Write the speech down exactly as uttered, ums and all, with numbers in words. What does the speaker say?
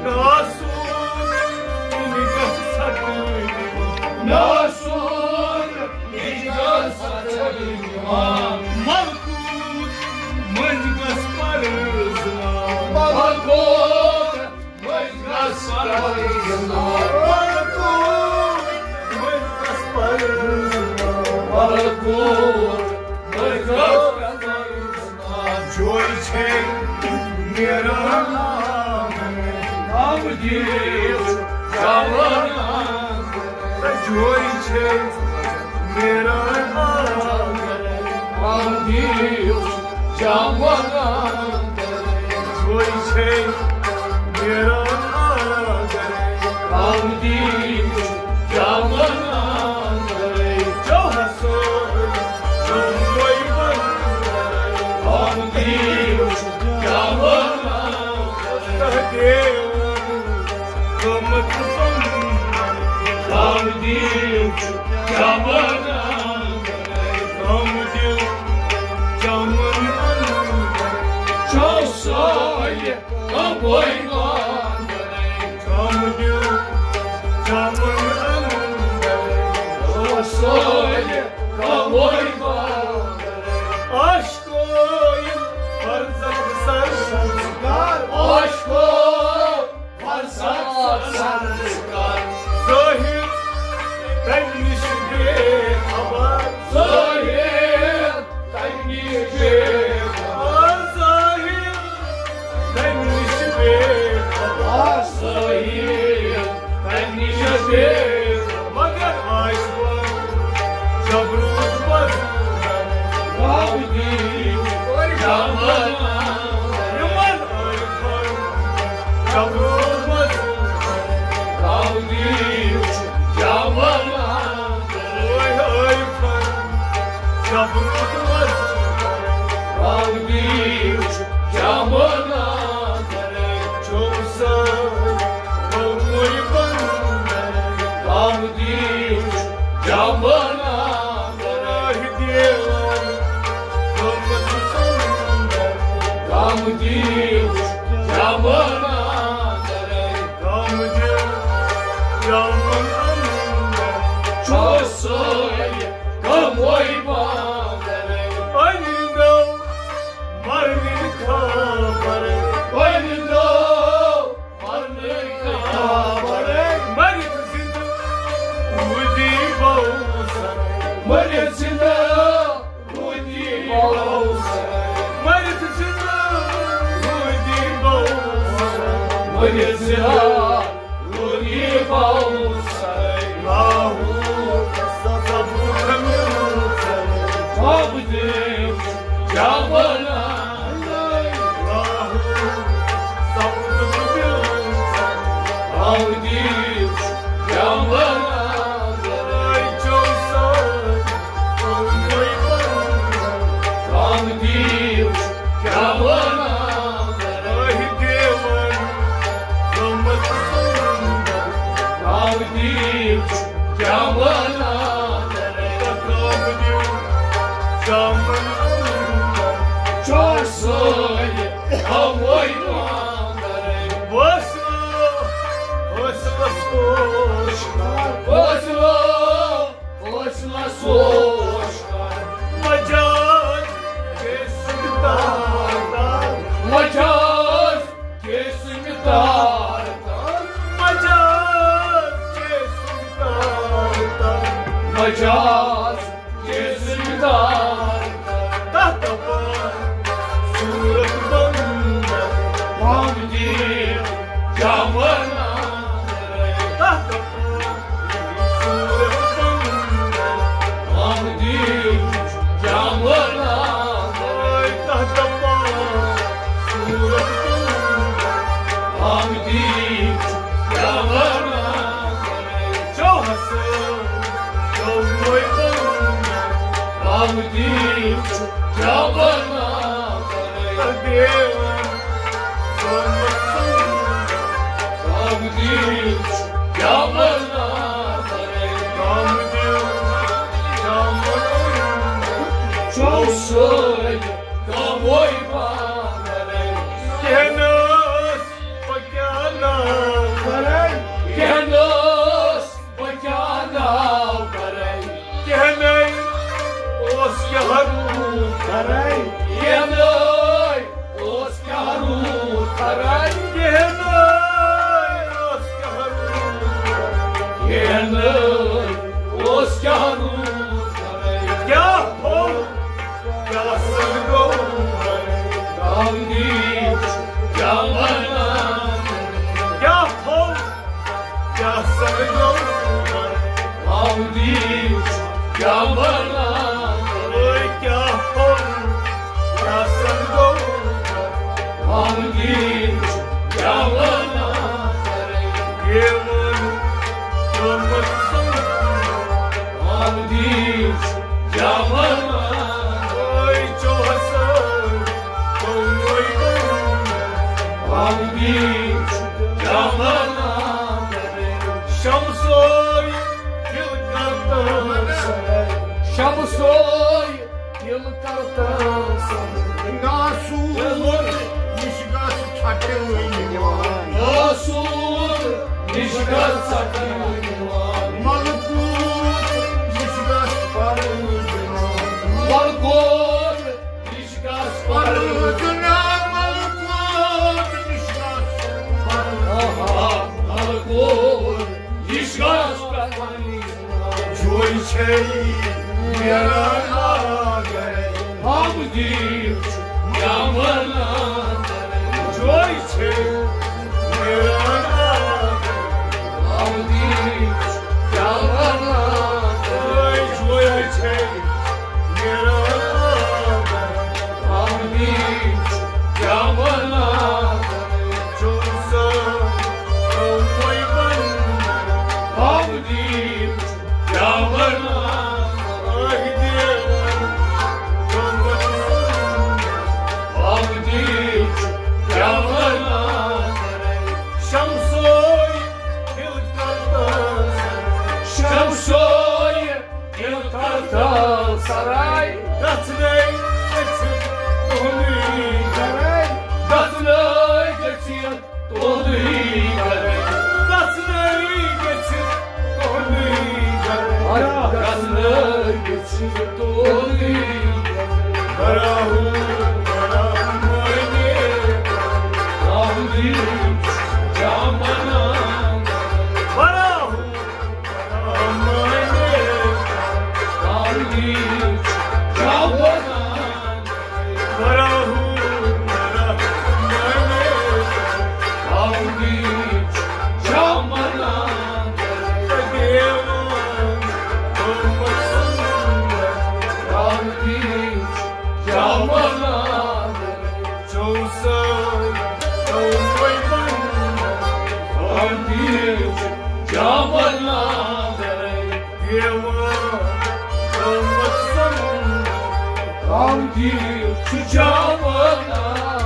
ناسوت نِگہٕ سَتٲوِو۔ ناسوت نِگہٕ سَتٲوِو۔ ملکوت مٔنٛزۍ گژھ پرٛزناو۔ ملکوت مٔنٛزۍ گژھ پرٛزناو۔ ملکوت مٔنٛزۍ گژھ پرٛزناو۔ ملکوت مٔنٛزۍ گژھ پرٛزناو۔ جوے چھے میرا نام، نام دیو جوان۔ جوے چھے میرا نام، نام دیو جوان۔ جوے چھے میرا نام، نام دیو جوان۔ عاشقو، یِم برزخ سر سنسکار۔ عاشقو، برزخ سر سنسکار۔ ظٲہِر تَمہِ نِش بے خبر۔ ظٲہِر تَمہِ نِش بے خبر۔ ظٲہِر تَمہِ نِش بے خبر۔ ظٲہِر تَمہِ نِش بے خبر۔ مگر عاشقو، جبروت پزر۔ رب دی جبروت۔ یِمن عارفن جبروت پزر۔ رب دی جبروت۔ اوے عارفن جبروت پزر۔ رب دی جبروت۔ چوسا، او کوئی بندر۔ رب دی جبروت۔ راہ دیوان، رحمت سمندر۔ رام دیو جامانا کرے۔ رام دیو جامانا کرے۔ چھو سوئے کموئی باندرے۔ پنجو مرنی خبر۔ پنجو مرنی خبر۔ مرت زندہ رودی بوسر۔ مرت زندہ رودی بوسر۔ مرت زندہ رودی بوسر۔ مرت زندہ رودی بوسر۔ لاہور سزا بوتھ ملسر۔ خواب دیو جامانا۔ مجاز کے سمتار۔ مجاز کے سمتار۔ مجاز کے سمتار۔ مجاز جسم دار تحت پا صورت بندر۔ ہم دیر جامنا تحت پا صورت بندر۔ ہم دیر جامنا تحت پا صورت بندر۔ ہم دیر جامنا چوہس کِہیٖنۍ نہٕ، اوس کیٛاہ روٗد، کِہیٖنۍ نہٕ، اوس کیٛاہ روٗد، کیٛاہ پھوٚل، کیٛاہ سَن گوٚو، غمگیٖن چھُ جوانان۔ کیٛاہ پھوٚل، کیٛاہ سَن گوٚو، غمگیٖن چھُ جوانان۔ اوے کیٛاہ پھوٚل، کیٛاہ سَن گوٚو، غمگیٖن چھُ جوانان۔ یِمَن قۭمت سَن غمگیٖن چھُ جوانان۔ اوے چوسہٕ، اوے غمگیٖن چھُ جوانان۔ شمسوے دِل کرتہٕ، شمسوے دِل کرتہٕ۔ ناسوٗر نِش گژھ ژھٹہٕ یِوان۔ ناسوٗر نِش گژھ ژھٹہٕ یِوان۔ ملکوٗت نِش گژھ پرٕ یِوان۔ ملکوٗت نِش گژھ پرٕ۔ پرٕ یِوان۔ ملکوٗت نِش گژھ پرٕ یِوان۔ آہا، ملکوٗت نِش گژھ پرٕ۔ جوے چھے نیران آگرے، غمگیٖن چھُ جوانان۔ جوے چھے نیران آگرے، غمگیٖن چھُ جوانان۔ جوے چھے نیران آگرے، غمگیٖن چھُ جوانان۔ چون سر کوئی بن، غمگیٖن چھُ جوانان۔ آہ دیوان، غمگیٖن چھُ جوانان۔ شمسوے دِل کرتہٕ، شمسوے دِل کرتہٕ سرے۔ گژھنے گژھِ تُہُنٛدُے گرے۔ گژھنے گژھِ تُہُنٛدُے گرے۔ گژھنے گژھِ تُہُنٛدُے گرے۔ گژھنے گژھِ تُہُنٛدُے گرے۔ براہو، براہو، مٲنِو، تُہُنٛدُے جامنا۔ براہو، جامنا۔ دیوان، قۭمت سَن، غمگیٖن چھُ جوانان۔